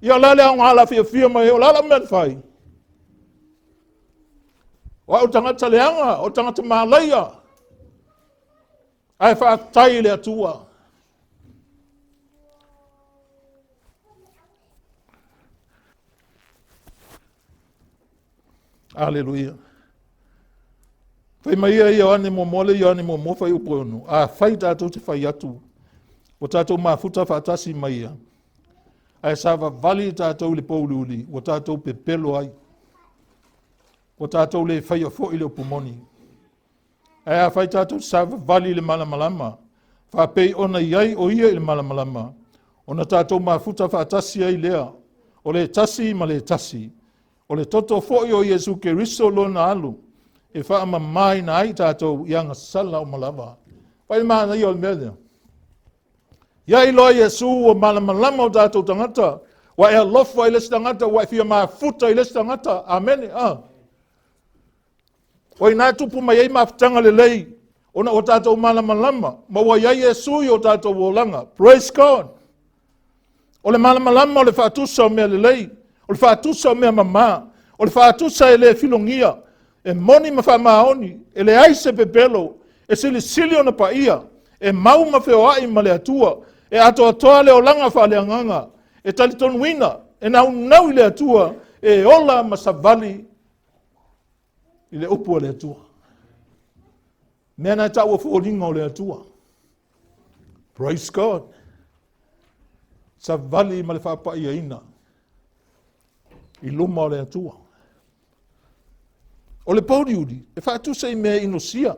Ia la le aoga la fiafia mai, o la la mea fai. O au tagata leaga, o tagata malaia. Ae faafetai i le Atua. Aleluia. Fai mai ia Ioane muamua le Ioane muamua fuaiupu e 6. Afai tatou te fai atu, ua tatou mafuta faatasi ma ia, ae savavali tatou i le pouliuli, ua tatou pepelo ai. Ua tatou le faia foi le upu moni. Ae afai tatou savavali i le malamalama, faapei ona i ai o ia i le malamalama, ona tatou mafuta faatasi ai lea, o le tasi ma le tasi, o le toto foi o Iesu Keriso lona alu, e faamamaina ai tatou i agasala uma lava. Fai manaia o le mea lea. Ia iloa Iesu ua malamalama o tatou tagata, ua e alofa i le isi tagata, ua e fia mafuta i le isi tagata. Amene. Ah. O i ina e tupu mai ai mafutaga lelei, ona ua tatou malamalama, ma ua i ai Iesu i o tatou olaga. Praise God. O le malamalama o le faatusa o mea lelei, o le faatusa o mea mama, o le faatusa e le filogia, e moni ma faamaoni, e leai se pepelo, e silisili ona paia, e mau ma feoai ma le Atua, e atoatoa le olaga faaleagaga, e talitonuina, e naunau i le Atua, e ola ma savali i le upu a le Atua. Mea na e taua foliga o le Atua. Praise God. Savali ma le faapaiaina i luma o le Atua. O le pouliuli, e faatusa i mea inosia,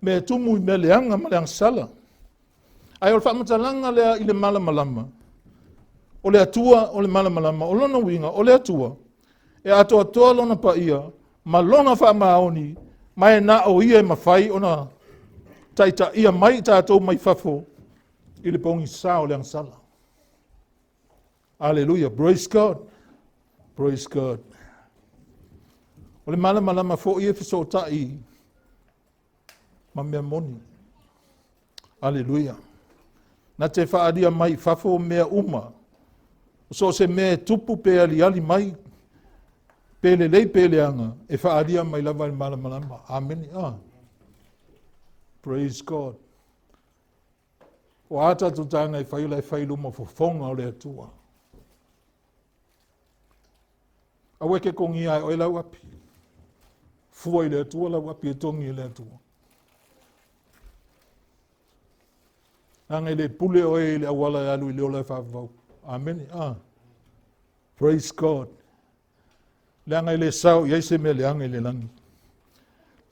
mea e tumu i mea leaga ma le agasala. Ae o le faamatalaga lea i le malamalama, o le Atua o le malamalama, o lona uiga, o le Atua, e atoatoa lona paia ma lona faamaoni, ma e na o ia e mafai ona taitaia mai i tatou mai fafo i le pogisa o le agasala. Aleluia, praise God, praise God. O le malamalama foi e fesootai ma mea moni. Aleluia. Na te faaalia mai i fafo mea uma. O so o se mea e tupu pe aliali mai, pe lelei pe leaga, e faaalia mai lava i le malamalama. Amene. Ah. Praise God. O a tatou taga e fai ola e fai luma fofoga o le Atua. Aua e ke togia ai oe lau api. Fua i le Atua lau api e togi e le Atua. Leaga e le pule oe i le auala e alu i le ola e faavavau. Amene. Ah. Praise God. Leaga e le sao i ai se mea leaga i le lagi.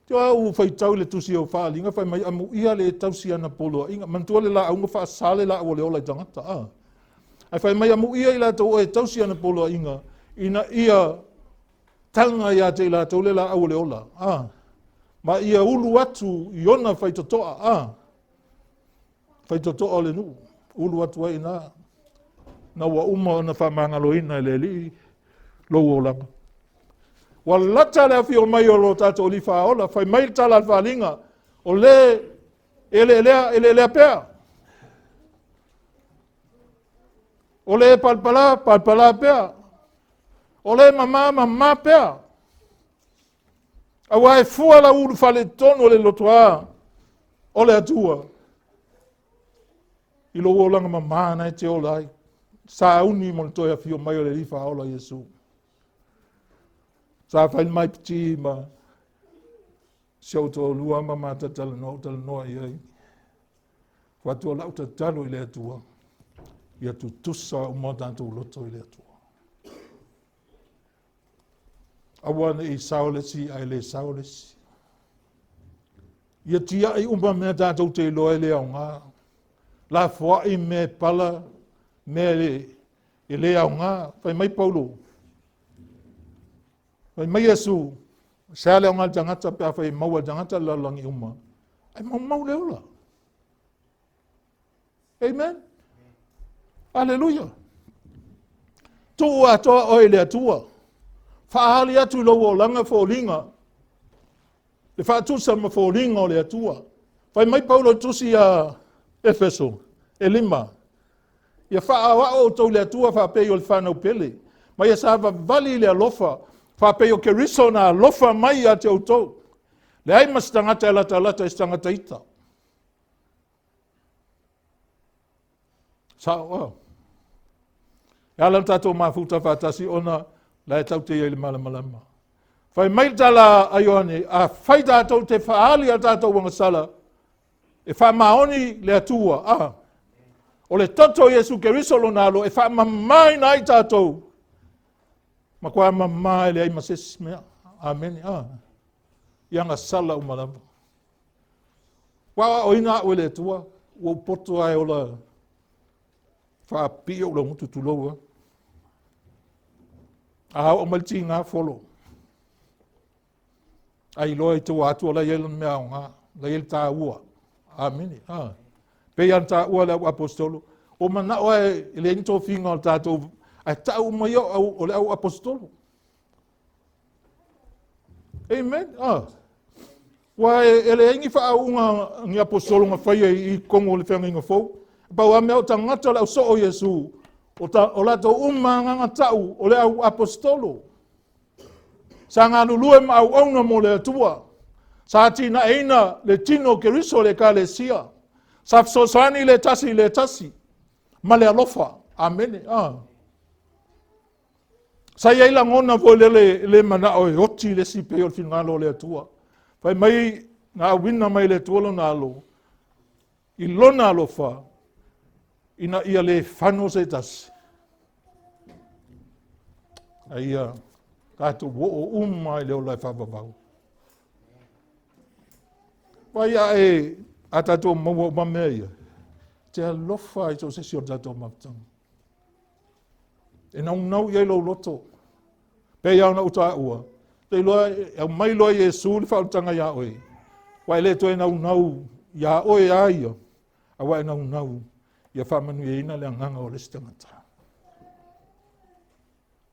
Te au faitau i le tusi o Faaaliga fai mai amuia le tausi ana poloaiga. Manatua le laauga faasa le laau o le ola i tagata. Ah. Ae fai mai amuia i latou e tausi ana poloaiga ina ia taga ia te i latou le laau o le ola. Ah. Ma ia ulu atu i ona faitotoa. Ah. Faitotoa o le nuu, ulu atu ai ina, na ua uma ona faamagaloina e le Alii lou olaga. Ua lata le afio mai o lo tatou Alii Faaola, fai mai le tala a le faaaliga, o le eleelea, eleelea pea. O le palapala, palapala pea. O le mama, mama pea. Aua e fua lau ulufale i totonu o le lotoa o le Atua i lou olaga mama na e te ola ai. Sauni mo le toe afio mai o le Alii Faaola Iesu. Sa fai mai piti ma si ou toalua ma mata talanoa, ou talanoa i ai. Fatu o lau tatalo i le Atua, ia tutusa uma o tatou loto i le Atua. Aua ne i sao le isi ae le sao le isi. Ia tiai uma mea tatou te iloa e le aoga. Lafoai mea e pala, mea e E le aoga. Fai mai Paulo, fai mai Iesu, se a le aoga le tagata pe afai e maua le tagata le lalolagi uma, ae maumau le ola. Amen. Aleluia. Tuu atoa oe i le Atua. Faaali atu i lou olaga foliga, le faatusa ma foliga o le Atua. Fai mai Paulo i tusi a Efeso, e 5, ia faaoao outou i le Atua faapei o le fanau pele, ma ia savavali i le alofa, faapei o Keriso na alofa mai ia te outou. Leai ma se tagata e latalata i se tagata ita. Sao a. E ala ona tatou mafuta faatasi ona la e tatou te i ai i le malamalama. Fai mai le tala a Ioane, a fai tatou te faaali a tatou agasala, e faamaoni le Atua, a. O le toto o Iesu Keriso lona alo e faamamaina ai tatou, matua mama e leai ma se isi mea. Amene. A. I agasala uma lava. Ua aoaoina au e le Atua, ua ou poto lava e ola faapipii ou laugutu tulou a. A oo mai le tiga folo. Ai loa i tua atu o la e i ai lona mea aoga, la e i ai le taua. Amene. Ah. Pei lava ona taua le au aposetolo, ua manao lava e leai ni tofiga o le tatou, ae tau uma ia o le au aposetolo. Amen. Ah. Ua e leai ni faauuga ni aposetolo na faia i totonu o le feagaiga fou. Pau lava mea o tagata o le au soo o Iesu, o latou uma lava na tau o le au aposetolo. Sa galulue ma auauna mo le Atua. Sa atinaeina le tino o Keriso le Ekalesia. Sa fesoasoani le tasi i le tasi ma le alofa. Amene. Ah. Sa i ai lagona foi lele le manao e oti le isi pei o le finagalo o le Atua. Fai mai na auina mai le Atua lona alo i lona alofa ina ia le fano se tasi. A ia tatou oo uma i le ola e faavavau. Vai a e a tatou maua uma mea ia, te alofa i so o se isi o le tatou mafutaga. E naunau i ai lou loto. Pei lava ona ou taua, te iloa e aumai loa Iesu le faaolataga iā oe, ua e le toe naunau iā oe a ia, a ua e naunau ia faamanuiaina le agaga o le isi tagata.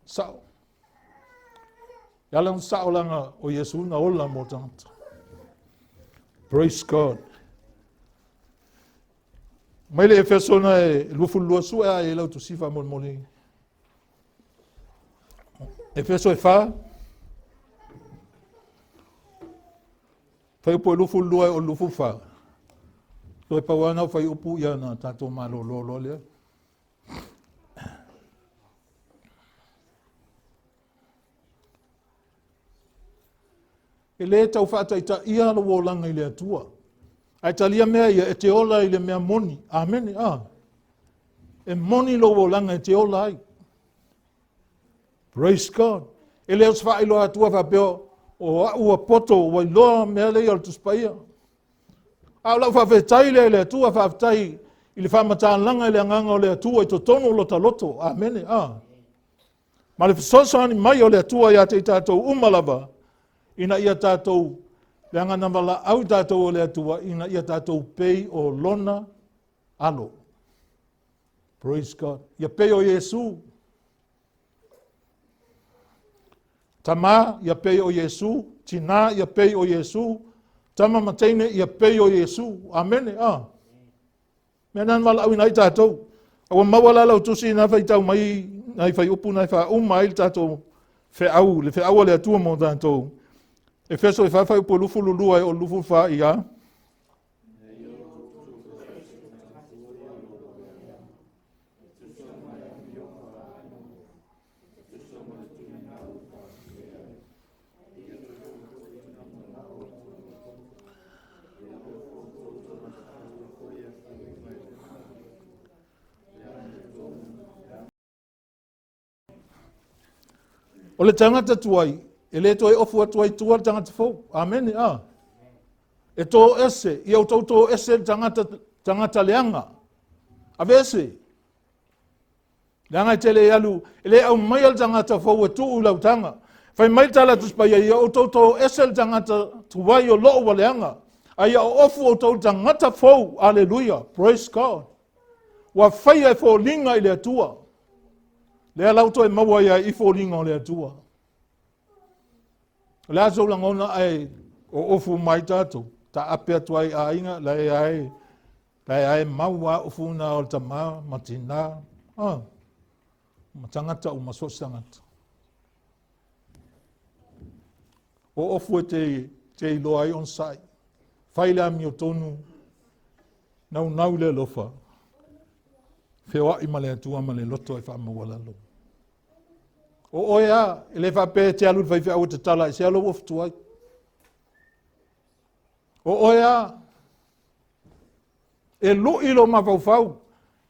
Sao. E ala ona sao leaga o Iesu na ola mo tagata. Praise God. Mai le Efeso na e 22 sue a e lau tusi faamolemole. Efeso e 4. Fai upu e 22 e o 24. Toe pau ana o fai upu ia na tātou malolo loa lea. E lē tau faataitaia lou olaga i le Atua. Ae talia mea ia e te ola i le mea moni. Amene. A. E moni lou olaga e te ola ai. Praise God. E le o se faailoa atua faapea o au ua poto ua iloa mea lea o le Tusi Paia. A o lau faafetai lea i le Atua, faafetai i le faamatalaga i le agaga o le Atua i totonu o lota loto. Amene. A. Ma le fesoasoani mai o le Atua ia te i tatou uma lava, ina ia tatou, leaga na valaau i tatou o le Atua, ina ia tatou pei o lona alo. Praise God. Ia pei o Iesu. Tama, ia pei o Iesu. Tina, ia pei o Iesu. Tama ma teine, ia pei o Iesu. Amene. Ah. Mea na na valaauina ai tatou. A ua maua la lau tusi na faitau mai nai faiupu na e faauma ai le tatou feau, le feau a le Atua mo tatou. Efeso e 4 faiupu e 22 e o 24 ia. O le tagata tuai, e le toe ofu atu ai tua le tagata fou. Amene, a. E tō ese, ia outou tō ese le tagata, tagata leaga. Ave ese. Leaga e te le alu, e le aumaia le tagata fou e tuu i lau taga. Fai mai le tala Tusi Paia, ia outou toese le tagata tuai o lo o ua leaga, a ia oofu outou i le tagata fou. Aleluia, praise God. Ua faia e foliga i le Atua. Lea lau toe maua ai i foliga o le Atua. O le a sou lagona ae oofu mai tatou, taape atu ai aiga, lae ai, lae ai mau a ofu na o le tama ma tina, ah, ma tagata uma so se tagata. O ofu e te, te iloa ai on sai. Fai le amio tonu, naunau le alofa, feoai ma le Atua ma le loto e faamaualalo. O oe a, e le faapea e te alu i le faifeau e tatala ai se alo ua fetuai. O oe a, e lui lo mafaufau,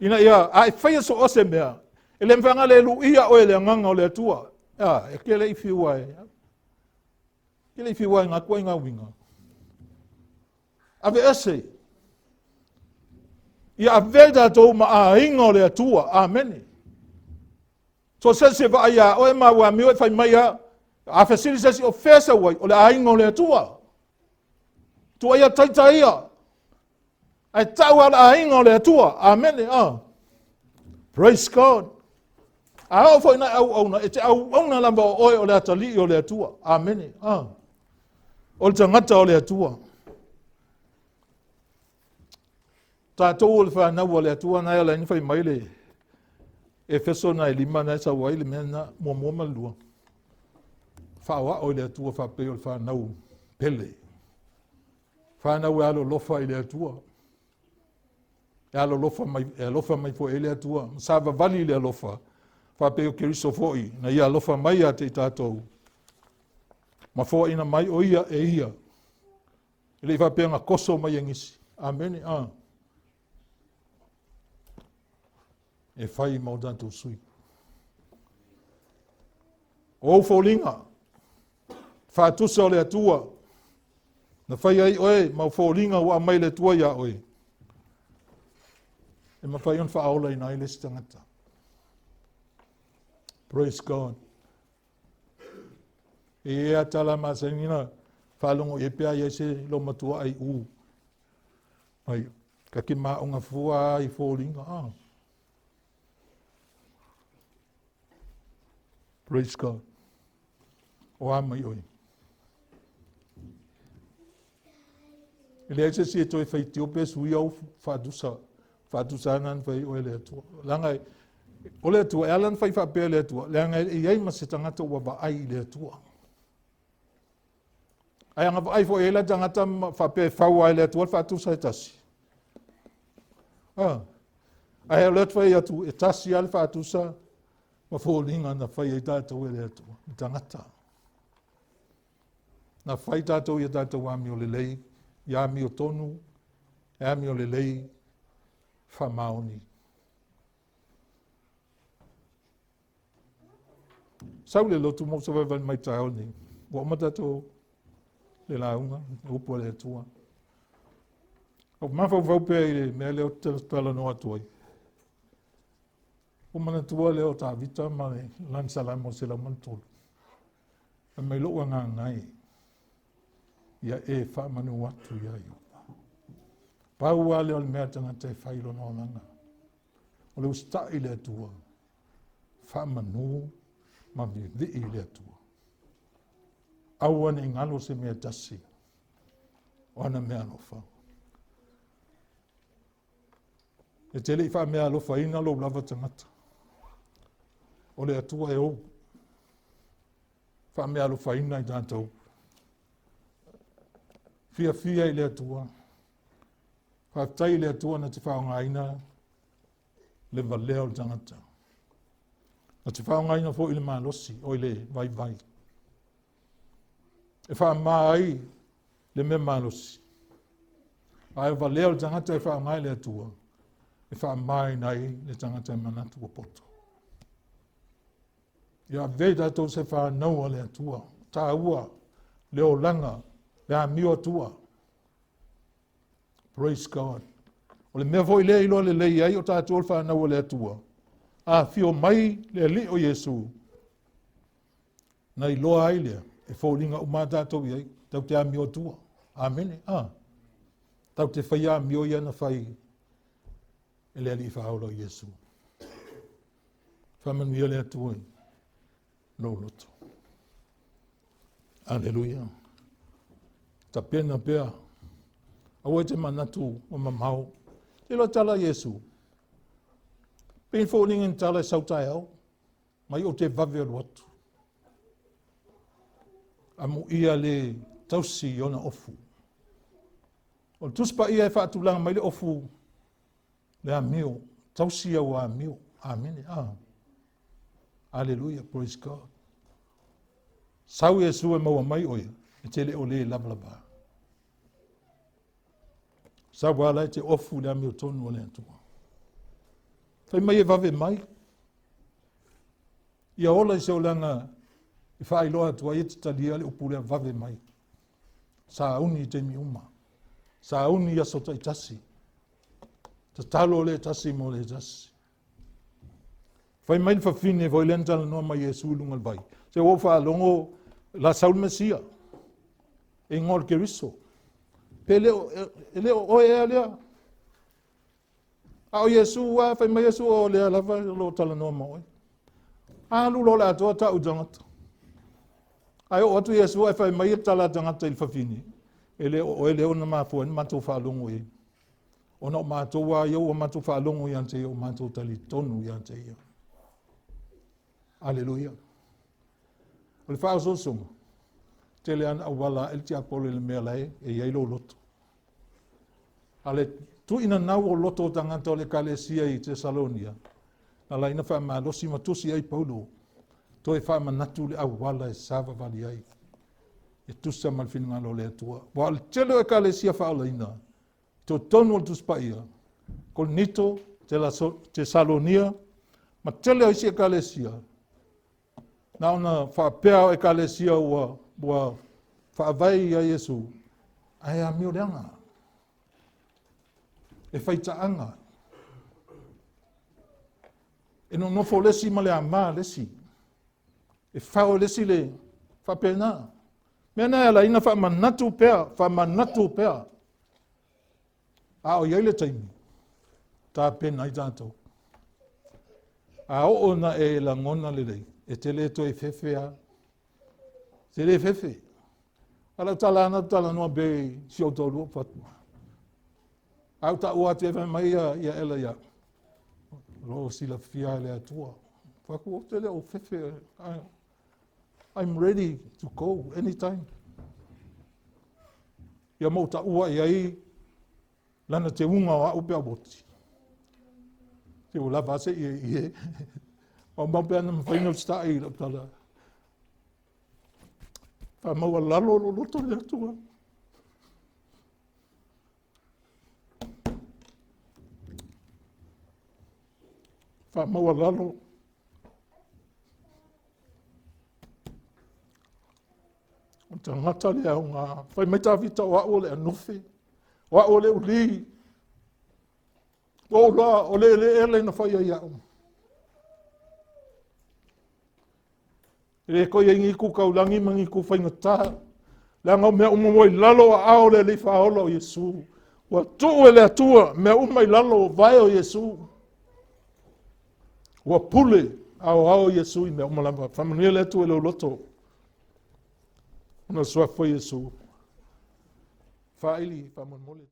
ina ia, a e faia so o se mea, e le mafai ona le luia oe e le agaga o le Atua. A, e ke le i fiu ai. Ke le i fiu ai ngā kua i ngā winga. Ave ese. Ia ave tatou ma aiga o le Atua. Amene. So se se vaai iā oe ma ua amio e fai mai a, a fesili se isi o fea sau ai, o le aiga o le Atua. Tuaia taita ia. Ae tau a le aiga o le Atua. Amene. Ah. Praise God. A oo foi na auauna, e te auauna lava o oe o le atalii o le Atua. Amene. Ah. O le tagata o le Atua. Tatou o le fanau a le Atua na e ala ai fai mai le Efeso na e lima na e sau ai le mea na muamua ma le lua. Faaoao i le Atua faapei o le fanau pele. Fanau e alolofa i le Atua. E alolofa mai, e alofa mai foi e le Atua. Ma savavali i le alofa. Faapei o Keriso foi, na ia alofa mai ia te i tatou. Ma foaina mai o ia e ia. E le i faapea na koso mai e nisi. Amene. Ah. E fai ma o tatou sui. O ou foliga, faatusa o le Atua, na fai ai oe ma o foliga ua aumai le Atua iā oe, e mafai ona faaolaina ai le isi tagata. Praise God. E i ai tala masani na faalogo i ai pe a i ai se lomatua ai u. Mai, ka ke maonga fua ai foliga. Ah. Praise God. O a mai oe. E leai se isi e toe faitio pe sui au faatusa, faatusa ana na fai oe le Atua. Leaga o le Atua, e ala ona fai faapea le Atua, leaga e i ai ma se tagata ua vaai i le Atua. Ae ana vaai foi i ai la tagata faapea e fau ai le Atua le faatusa e tasi. Ah. Ae o le atu fai atu, e tasi lava le faatusa ma foliga na fai ai tatou e le Atua, le tagata. Na fai tatou ia tatou amio lelei, ia amio tonu, e amio lelei, faamaoni. Sau le lotu mo sa mai taeao nei. Ua uma tatou le lauga, le upu a le Atua. O mafaufau pea i le mea lea ou te talanoa atu ai. Ua manatua lea o Tavita ma le lana Salamo 103. Fai mai lou agaga e, ia e faamanu atu ia Ieova. Pau lava lea o le mea tagata e fai i lona olaga. O le usitai i le Atua, faamanu ma vivii i le Atua. Aua ne i galo se mea tasi o ana mea alofa. E te le i faameaalofaina lou lava tagata. O le Atua e ou. Faameaalofaina i tatou. Fiafia i le Atua. Faafetai i le Atua na te faaaogaina le valea o le tagata. Na te faaaogaina foi le malosi, o i le vaivai. E faamā ai le mea malosi. Ae o valea o le tagata e faaaoga e le Atua, e faamāina ai le tagata e manatu ua poto. Ia ave i tatou se fanau a le Atua, taua le olaga, le amio Atua. Praise God. O le mea foi lea iloa lelei ai o tatou le fanau a le Atua. Afio mai le Alii o Iesu, na iloa ai lea, e foliga uma a tatou i ai, tatou te amio atua. Amene. Ah. Tatou te faia amio ia na fai e le Alii Faaola o Iesu. Faamanuia le Atua i lou loto. Aleluia. Tapena pea. Aua e te manatu ua mamao. Te iloa tala Iesu. Pei foliga ni tala e sau taeao. Mai ou te vave alu atu. Amuia le tausi i ona ofu. O le Tusi Paia e faatulaga mai le ofu le amio, tausi au amio. Amene. Ah. Aleluia, praise God. Sau Iesu e maua mai oe, e te le o le lavalava. Sau ala e te ofu le amio tonu o le Atua. Fai mai e vave mai. Ia ola i se olaga e faailoa atu ai e te talia le upu lea vave mai. Sauni i taimi uma. Sauni i aso taitasi. Tatalo le tasi mo le tasi. Fai mai le fafine foi lea na talanoa mai Iesu i luga o le vai. Se ua ou faalogo la sau le Mesia. E igoa o le Keriso. Pe le o, e le o oe ea lea. A o Iesu a fai mai Iesu o lea lava o lo o talanoa ma oe. Alu loa le atoa tau i tagata. Ae oo atu Iesu ae fai mai le tala a tagata i le fafine, e le o oe lea ona mafua ai na matou faalogo i ai. Ona o matou a ia ua matou faalogo ia te ia, ua matou talitonu ia te ia. Aleluia. O le faaosoosoga, tele ana auala ae le tiapolo i le mea la e i ai lou loto. A le tuuinanau o loto o tagata o le Ekalesia i Tesalonia, na ala ai na faamalosi ma tusi ai Paulo, toe faamanatu le auala e savavali ai, e tusa ma le finagalo o le Atua. Aua o le tele o Ekalesia faaolaina, i totonu o le Tusi Paia, Korinito, Tesalonia, ma tele o isi Ekalesia, Na ona faapea o Ekalesia ua, ua faavae ia Iesu, ae amio leaga. E faitaaga. E nonofo le isi ma le amā le isi. E fao le isi le faapena. Mea na e ala ai ona faamanatu pea, faamanatu pea. A o i ai le taimi, tapena ai tatou. A oo na e lagona lelei, e te le toe fefe lava. Te le fefe. A lau tala ana talanoa pe i si ou toalua Fatuma. A ou taua atu e fai mai ia, ia Ela ia, o lo o silafia e le Atua. Fai atu, ou te le o fefe. I'm ready to go anytime. Ia ma ou taua i ai lana teuga o au pe a oti. Se ua lava se i e i e. Maumau pe ana mafai ona usitai i lau tala. Faamaualalo lou loto i le Atua. Faamaualalo. O le tagata le aoga. Fai mai Tavita, o au o le anufe, o au o le uli. Ua ou iloa o le eleele na fai ai au. E le toe i ai ni tu taulagi ma ni tu faigata. Leaga o mea uma ua i lalo o aao o le Alii Faaola o Iesu. Ua tuu e le Atua mea uma i lalo o vae o Iesu. Ua pule aoao Iesu i mea uma lava. Faamanuia le Atua i lou loto. Ona o le suafa o Iesu. Faaili faamolemole.